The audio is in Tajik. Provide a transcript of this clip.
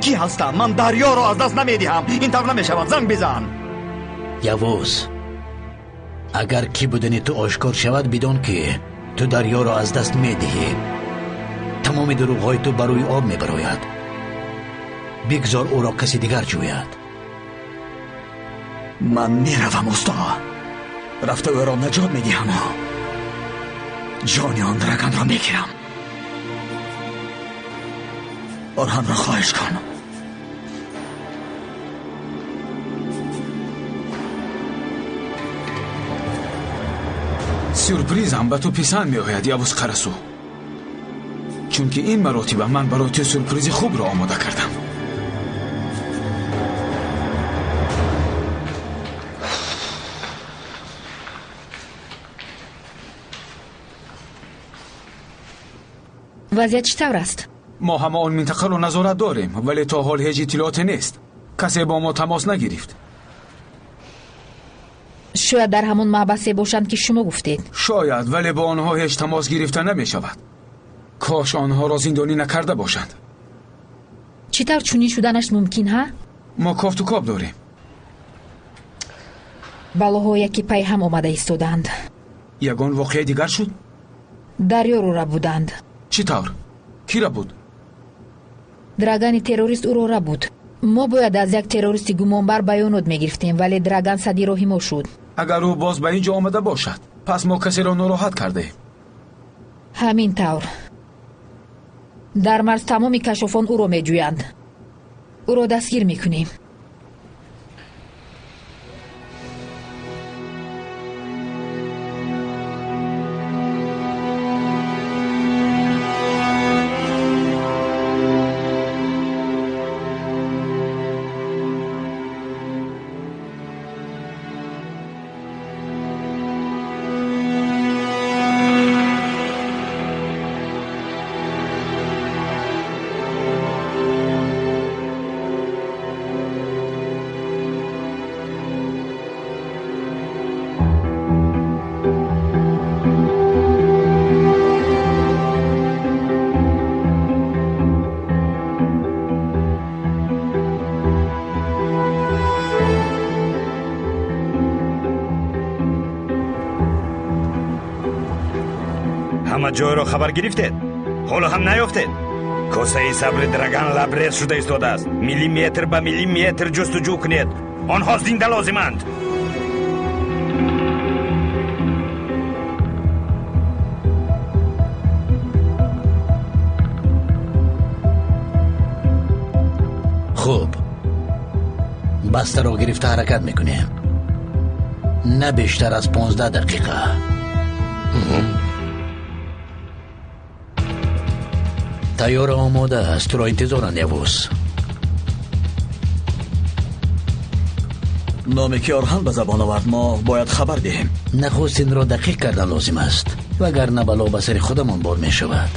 Кӣ ҳастам? Ман дарёро аз даст намедиҳам. Ин тавр намешавад. Занг бизан. Явуз, агар кӣ будани ту ошкор шавад, бидон ки ту дарёро аз даст медиҳӣ. Тамоми дурӯғҳои ту ба рӯи об мебарояд. Бигзор ӯро каси дигар ҷӯяд. Ман меравам, усто. Рафта ӯро наҷот медиҳам. Ҷони он Драганро мегирам. Орҳанро хоҳиш кун. Сюрпризам ба ту писанд меояд, Явуз Қарасу. Чунки ин маротиба ман барои ту сюрпризи хубро омода кардам. Вазъият чӣ тавр аст? Мо ҳама он минтақаро назорат дорем, вале то ҳол ҳеҷ иттилооте нест. Касе бо мо тамос нагирифт. Шояд дар ҳамон маҳбасе бошанд, ки шумо гуфтед. Шояд, вале бо онҳо ҳеҷ тамос гирифта намешавад. Кош онҳоро зиндонӣ накарда бошанд. Чӣ тавр чунин шуданаш мумкин, ҳа? Мо кофту коб дорем. Балоҳо яке пай ҳам омада истодаанд. Ягон воқеаи дигар шуд? Дарёро рабуданд. Чӣ тавр? Кӣ рабуд? Драгани террорист ӯро рабуд. Мо бояд аз як террористи гумонбар баёнот мегирифтем, вале Драган сади роҳи мо шуд. Агар ӯ боз ба ин ҷо омада бошад, пас мо касеро нороҳат кардаем. Ҳамин тавр. Дар марз тамоми кашофон ӯро меҷӯянд. Ӯро дастгир мекунем. Ҳама ҷойро хабар гирифтед? Ҳоло ҳам наёфтед? Косаи сабри Драган лабрез шуда истодааст. Миллиметр ба миллиметр ҷустуҷӯ кунед. Онҳо зинда лозиманд. Хуб, бастаро гирифта ҳаракат мекунем. На бештар аз 15 дақиқа. Тайёра омода аст, туро интизоранд, Явуз. Номе ки Орҳан ба забон овард, мо бояд хабар диҳем. Нахуст инро дақиқ кардан лозим аст, вагарна бало ба сари худамон бор мешавад.